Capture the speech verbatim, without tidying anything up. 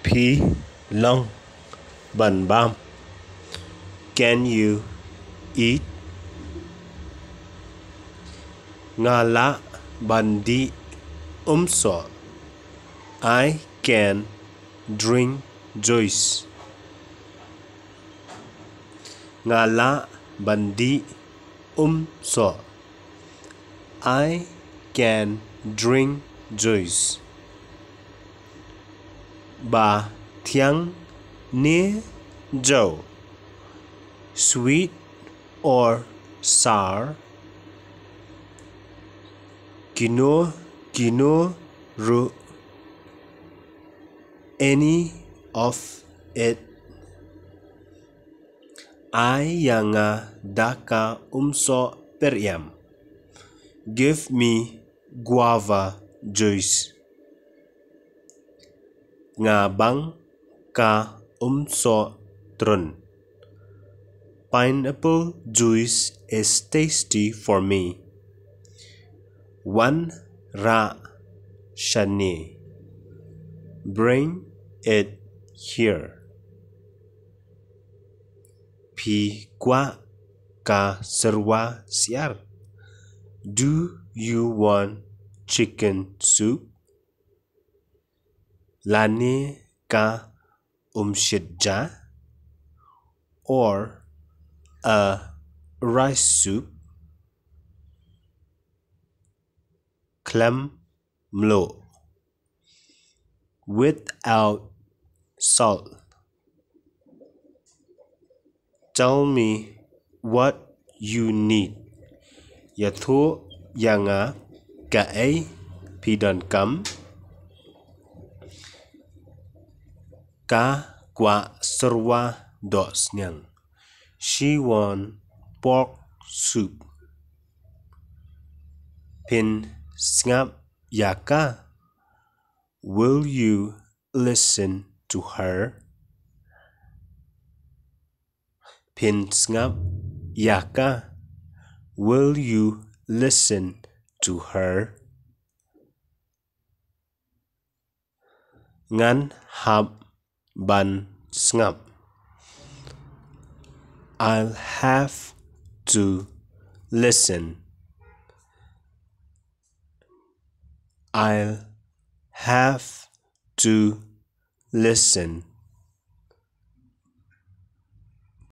Phi long ban bam? Can you eat? Nga lah ban dih umsoh. I can drink juice. Nga lah ban dih umsoh. I can drink juice. Ba thiang ne jaw? Sweet or sour? Kino kino ruh. Any of it. Ai ïa nga da ka umsoh periam. Give me guava juice. Nga bang ka umsoh trun. Pineapple juice is tasty for me. Wan rah shane. Bring it here. Phi kwah ka syrwa syiar? Do you want chicken soup? Lane ka umshit ja? Or a rice soup? Khlem mluh. Without salt. Tell me what you need. Ïathuh ïa nga kaei phi donkam. Ka kwah syrwa dohsniang. She want pork soup. Phin sngap ïa ka? Will you listen to her? Phin sngap ïa ka? Will you listen to her? Ngan hap ban sngap. I'll have to listen. I'll have to listen.